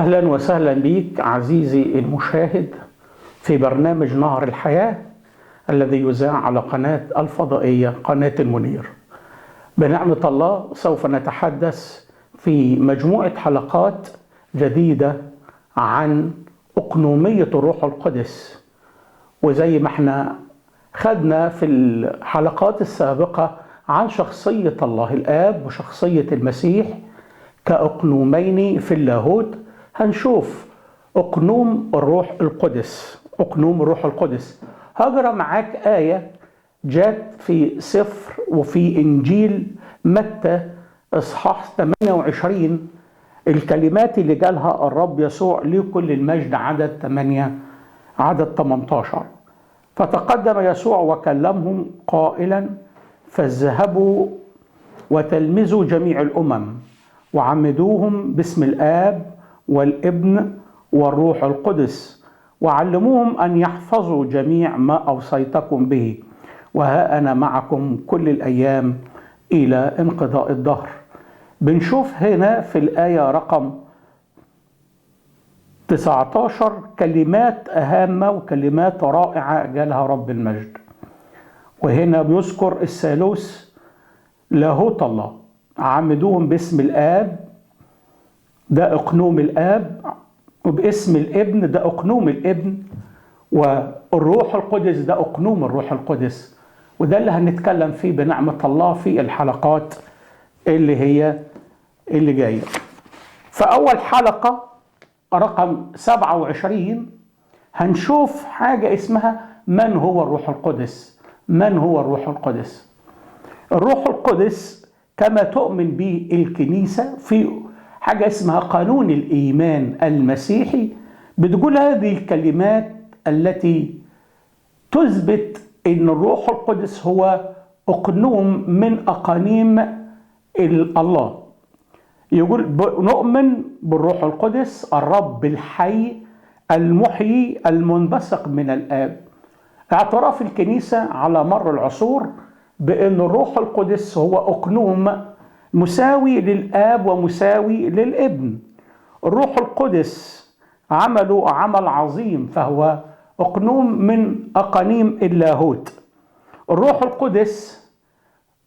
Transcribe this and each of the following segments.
أهلا وسهلا بك عزيزي المشاهد في برنامج نهر الحياة الذي يذاع على قناة الفضائية قناة المنير. بنعمة الله سوف نتحدث في مجموعة حلقات جديدة عن أقنومية الروح القدس، وزي ما احنا خدنا في الحلقات السابقة عن شخصية الله الآب وشخصية المسيح كأقنومين في اللاهوت، هنشوف أقنوم الروح القدس. أقنوم الروح القدس هقرا معاك آية جات في سفر وفي إنجيل متى إصحاح 28، الكلمات اللي قالها الرب يسوع لكل المجد، عدد 8 عدد 18: فتقدم يسوع وكلمهم قائلا: فاذهبوا وتلمذوا جميع الأمم وعمدوهم باسم الآب والابن والروح القدس، وعلموهم أن يحفظوا جميع ما أوصيتكم به، وها أنا معكم كل الأيام إلى انقضاء الدهر. بنشوف هنا في الآية رقم 19 كلمات هامة وكلمات رائعة قالها رب المجد. وهنا بيذكر الثالوث لاهوت الله، عمدوهم باسم الآب ده أقنوم الآب، وباسم الابن ده أقنوم الابن، والروح القدس ده أقنوم الروح القدس. وده اللي هنتكلم فيه بنعمة الله في الحلقات اللي هي اللي جاية. فأول حلقة رقم 27 هنشوف حاجة اسمها من هو الروح القدس. من هو الروح القدس؟ الروح القدس كما تؤمن به الكنيسة في حاجة اسمها قانون الإيمان المسيحي، بتقول هذه الكلمات التي تثبت أن الروح القدس هو أقنوم من أقانيم الله. يقول نؤمن بالروح القدس الرب الحي المحيي المنبثق من الآب. اعتراف الكنيسة على مر العصور بأن الروح القدس هو أقنوم مساوي للآب ومساوي للابن. الروح القدس عمله عمل عظيم، فهو أقنوم من أقانيم اللاهوت. الروح القدس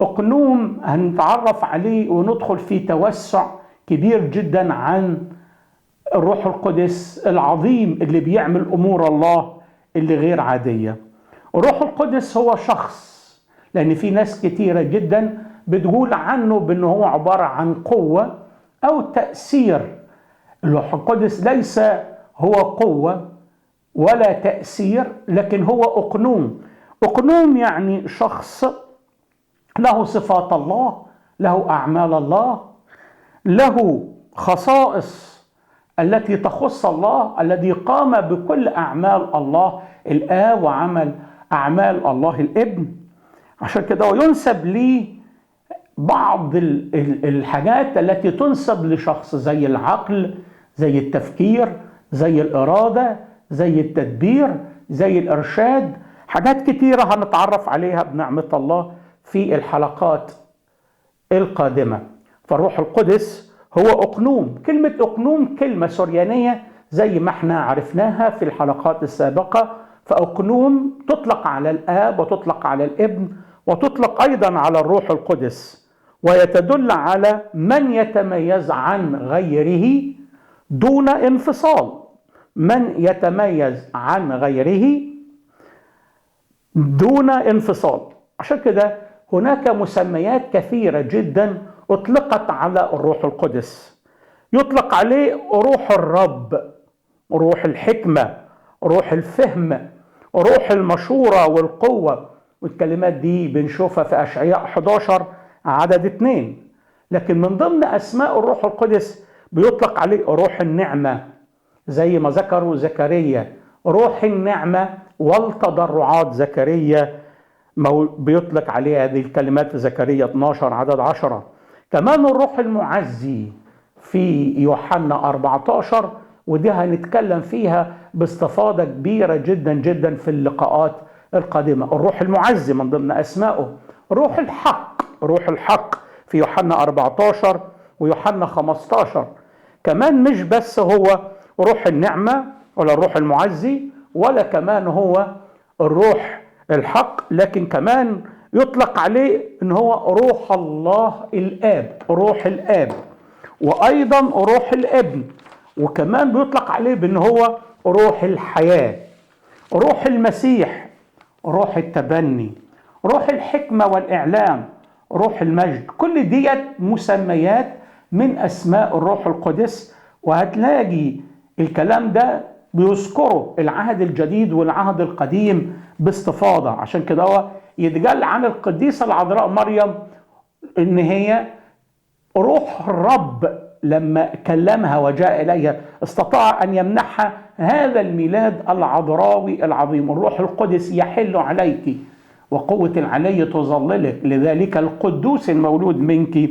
أقنوم هنتعرف عليه وندخل في توسع كبير جدا عن الروح القدس العظيم اللي بيعمل أمور الله اللي غير عادية. الروح القدس هو شخص، لأن في ناس كتيرة جدا بتقول عنه بأنه هو عبارة عن قوة أو تأثير. الروح القدس ليس هو قوة ولا تأثير، لكن هو أقنوم. أقنوم يعني شخص له صفات الله، له أعمال الله، له خصائص التي تخص الله، الذي قام بكل أعمال الله الآب وعمل أعمال الله الابن. عشان كده ينسب ليه بعض الحاجات التي تنسب لشخص، زي العقل، زي التفكير، زي الإرادة، زي التدبير، زي الإرشاد. حاجات كتيرة هنتعرف عليها بنعمة الله في الحلقات القادمة. فالروح القدس هو أقنوم. كلمة أقنوم كلمة سريانية زي ما احنا عرفناها في الحلقات السابقة. فأقنوم تطلق على الآب وتطلق على الابن وتطلق أيضا على الروح القدس، ويتدل على من يتميز عن غيره دون انفصال. من يتميز عن غيره دون انفصال. عشان كده هناك مسميات كثيرة جدا أطلقت على الروح القدس. يطلق عليه روح الرب، روح الحكمة، روح الفهم، روح المشورة والقوة. والكلمات دي بنشوفها في أشعياء 11 عدد 2. لكن من ضمن أسماء الروح القدس بيطلق عليه روح النعمة، زي ما ذكروا زكريا، روح النعمة والتضرعات. زكريا بيطلق عليه هذه الكلمات في زكريا 12 عدد 10. كمان الروح المعزي في يوحنا 14، ودي هنتكلم فيها باستفاضة كبيرة جدا جدا في اللقاءات القادمة. الروح المعزي من ضمن أسمائه. روح الحق، روح الحق في يوحنا 14 ويوحنا 15. كمان مش بس هو روح النعمة ولا الروح المعزي ولا كمان هو الروح الحق، لكن كمان يطلق عليه ان هو روح الله الآب، روح الآب، وأيضا روح الابن، وكمان بيطلق عليه بان هو روح الحياة، روح المسيح، روح التبني، روح الحكمة والإعلام، روح المجد. كل ديت مسميات من أسماء الروح القدس، وهتلاقي الكلام ده بيذكره العهد الجديد والعهد القديم باستفاضة. عشان كده هو يتقال عن القديسة العذراء مريم إن هي روح الرب لما كلمها وجاء إليها استطاع أن يمنحها هذا الميلاد العذراوي العظيم. الروح القدس يحل عليك وقوة العلي تظللك، لذلك القدوس المولود منك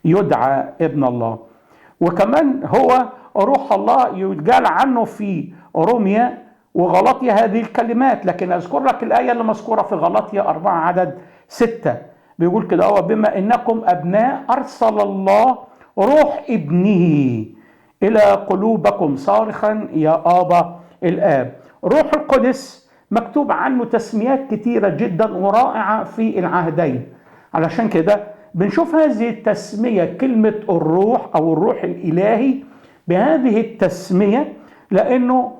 يدعى ابن الله. وكمان هو روح الله يتقال عنه في روميا وغلاطيا هذه الكلمات، لكن أذكر لك الآية اللي مذكورة في غلاطيا 4 عدد 6، بيقول كده هو: بما إنكم أبناء أرسل الله روح ابنه إلى قلوبكم صارخا يا آبا الآب. روح القدس مكتوب عنه تسميات كتيرة جدا ورائعة في العهدين، علشان كده بنشوف هذه التسمية كلمة الروح أو الروح الإلهي بهذه التسمية، لأنه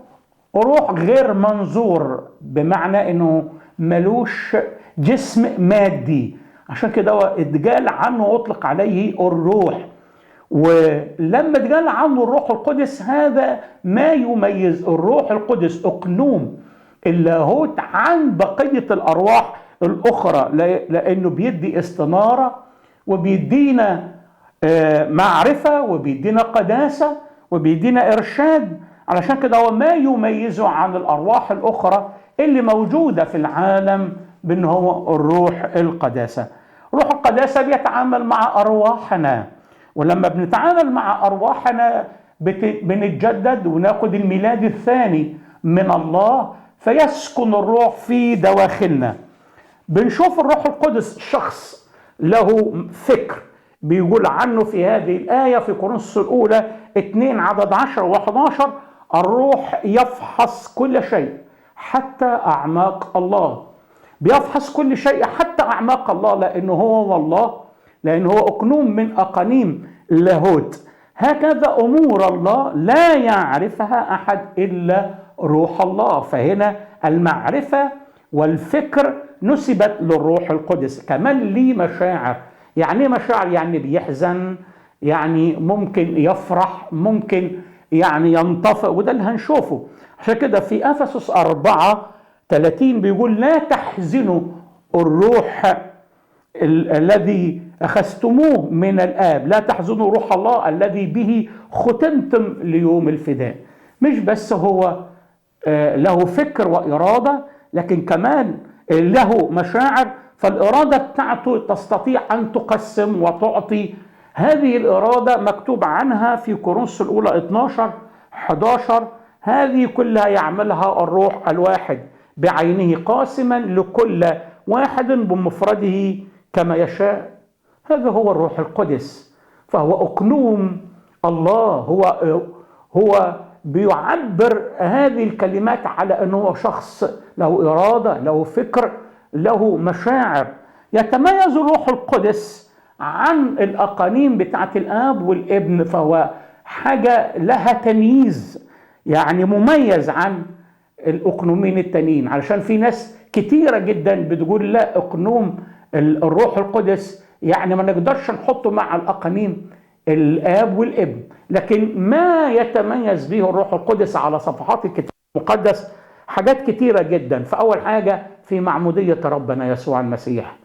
روح غير منظور، بمعنى أنه ملوش جسم مادي، عشان كده هو اتقال عنه أطلق عليه الروح. ولما اتقال عنه الروح القدس، هذا ما يميز الروح القدس أقنوم اللاهوت عن بقية الأرواح الأخرى، لأنه بيدي استنارة وبيدينا معرفة وبيدينا قداسة وبيدينا إرشاد. علشان كده هو ما يميزه عن الأرواح الأخرى اللي موجودة في العالم بأنه هو الروح القداسة. روح القداسة بيتعامل مع أرواحنا، ولما بنتعامل مع أرواحنا بنتجدد وناخد الميلاد الثاني من الله، فيسكن الروح في دواخلنا. بنشوف الروح القدس شخص له فكر، بيقول عنه في هذه الآية في كورنثوس الأولى 2 عدد 10 و11: الروح يفحص كل شيء حتى أعماق الله. بيفحص كل شيء حتى أعماق الله، لأنه هو والله، لأنه هو أقنوم من أقانيم اللاهوت. هكذا أمور الله لا يعرفها أحد إلا روح الله. فهنا المعرفة والفكر نسبت للروح القدس. كمان ليه مشاعر. يعني ايه مشاعر؟ يعني بيحزن، يعني ممكن يفرح، ممكن يعني ينطفئ، وده اللي هنشوفه. عشان كده في أفسس 4:30 بيقول: لا تحزنوا الروح الذي أخذتموه من الآب، لا تحزنوا روح الله الذي به ختمتم ليوم الفداء. مش بس هو له فكر وإرادة، لكن كمان له مشاعر، فالإرادة بتاعته تستطيع أن تقسم وتعطي. هذه الإرادة مكتوب عنها في كورنثوس الأولى 12:11: هذه كلها يعملها الروح الواحد بعينه قاسما لكل واحد بمفرده كما يشاء. هذا هو الروح القدس، فهو أقنوم الله، هو بيعبر هذه الكلمات على أنه شخص له إرادة، له فكر، له مشاعر. يتميز الروح القدس عن الأقانيم بتاعت الآب والابن، فهو حاجة لها تمييز، يعني مميز عن الأقنومين التانيين. علشان في ناس كتيرة جدا بتقول لا، أقنوم الروح القدس يعني ما نقدرش نحطه مع الأقانيم الآب والابن. لكن ما يتميز به الروح القدس على صفحات الكتاب المقدس حاجات كتيرة جدا. فأول حاجة في معمودية ربنا يسوع المسيح،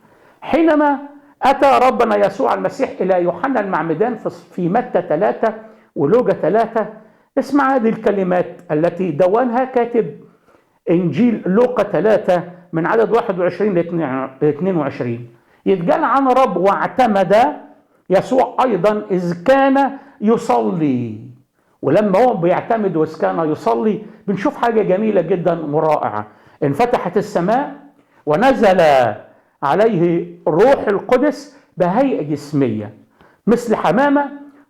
حينما أتى ربنا يسوع المسيح إلى يوحنا المعمدان في متى 3 ولوقا 3، اسمع هذه الكلمات التي دونها كاتب إنجيل لوقا 3 من عدد 21 ل 22. يتقال عن رب: واعتمد يسوع أيضا إذ كان يصلي. ولما هو بيعتمد وإذ كان يصلي بنشوف حاجة جميلة جدا ورائعة: انفتحت السماء ونزل عليه الروح القدس بهيئة جسمية مثل حمامة،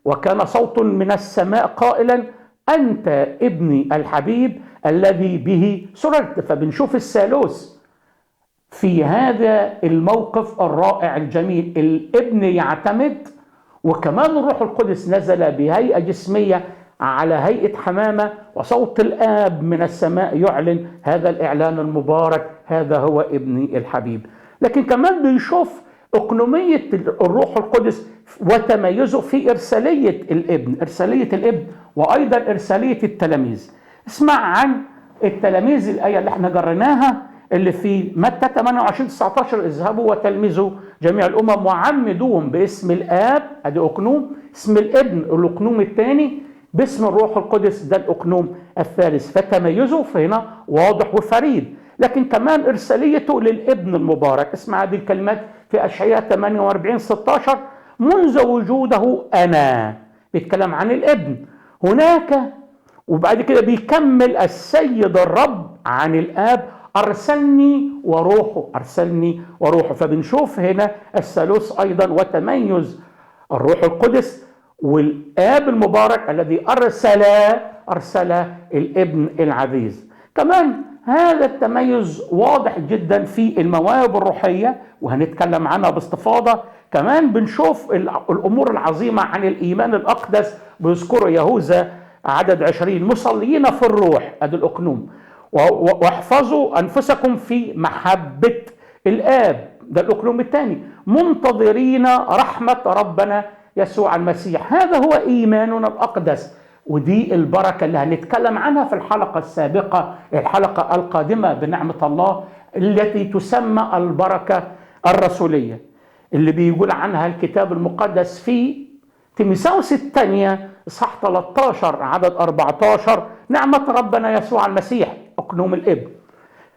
وكان صوت من السماء قائلا: أنت ابني الحبيب الذي به سررت. فبنشوف الثالوث في هذا الموقف الرائع الجميل، الابن يعتمد، وكمان الروح القدس نزل بهيئة جسمية على هيئة حمامة، وصوت الآب من السماء يعلن هذا الإعلان المبارك: هذا هو ابني الحبيب. لكن كمان بنشوف أقنومية الروح القدس وتميزه في إرسالية الابن، إرسالية الابن وأيضا إرسالية التلاميذ. اسمع عن التلاميذ الآية اللي احنا جريناها اللي في متى 28:19: اذهبوا وتلمذوا جميع الأمم وعمدوهم باسم الآب، أدي أقنوم، اسم الابن الأقنوم الثاني، باسم الروح القدس ده الأقنوم الثالث. فتميزه فهنا واضح وفريد. لكن كمان إرساليته للابن المبارك، اسمع هذه الكلمات في أشعياء 48:16: منذ وجوده أنا، بيتكلم عن الابن هناك. وبعد كده بيكمل السيد الرب عن الآب: أرسلني وروحه، أرسلني وروحه. فبنشوف هنا الثالوث أيضا وتميز الروح القدس والآب المبارك الذي أرسل الابن العزيز. كمان هذا التميز واضح جدا في المواهب الروحية، وهنتكلم عنها باستفاضة. كمان بنشوف الأمور العظيمة عن الإيمان الأقدس، بيذكره يهوذا عدد 20: مصليين في الروح، أدي الأقنوم، واحفظوا أنفسكم في محبة الآب، ده الأقنوم الثاني، منتظرين رحمة ربنا يسوع المسيح. هذا هو إيماننا الأقدس، ودي البركة اللي هنتكلم عنها في الحلقة السابقة، الحلقة القادمة بنعمة الله، التي تسمى البركة الرسولية اللي بيقول عنها الكتاب المقدس في تيموثاوس الثانية إصحاح 13 عدد 14: نعمة ربنا يسوع المسيح أقنوم الابن،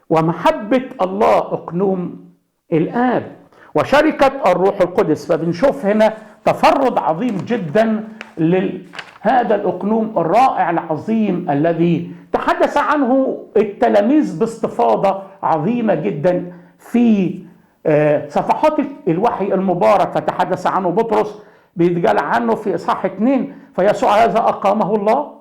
ومحبة الله أقنوم الآب، وشركة الروح القدس. فبنشوف هنا تفرد عظيم جدا لهذا الأقنوم الرائع العظيم الذي تحدث عنه التلاميذ باستفاضة عظيمة جدا في صفحات الوحي المبارك. فتحدث عنه بطرس، بيتقال عنه في إصحاح 2: فيسوع هذا أقامه الله.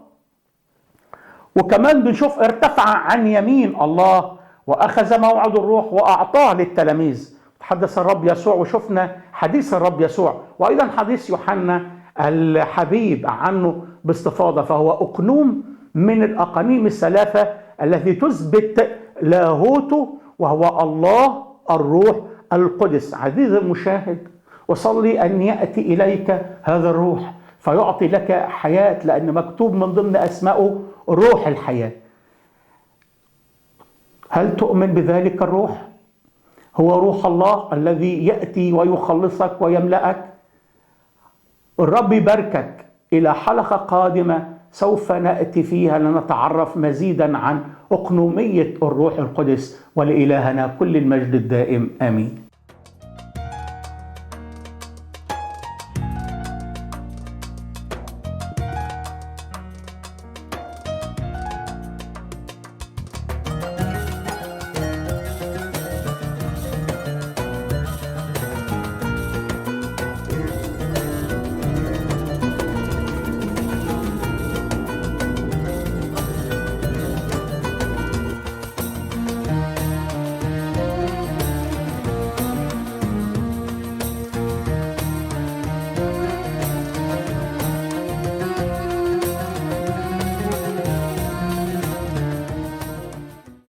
وكمان بنشوف ارتفع عن يمين الله وأخذ موعد الروح وأعطاه للتلاميذ. تحدث الرب يسوع، وشفنا حديث الرب يسوع وأيضا حديث يوحنا الحبيب عنه باستفاضة. فهو أقنوم من الأقانيم الثلاثة التي تثبت لاهوته، وهو الله الروح القدس. عزيزي المشاهد، وصلي أن يأتي إليك هذا الروح فيعطي لك حياة، لأن مكتوب من ضمن أسمائه روح الحياة. هل تؤمن بذلك الروح؟ هو روح الله الذي يأتي ويخلصك ويملأك. الرب يباركك. إلى حلقة قادمة سوف نأتي فيها لنتعرف مزيدا عن أقنومية الروح القدس، ولإلهنا كل المجد الدائم، آمين.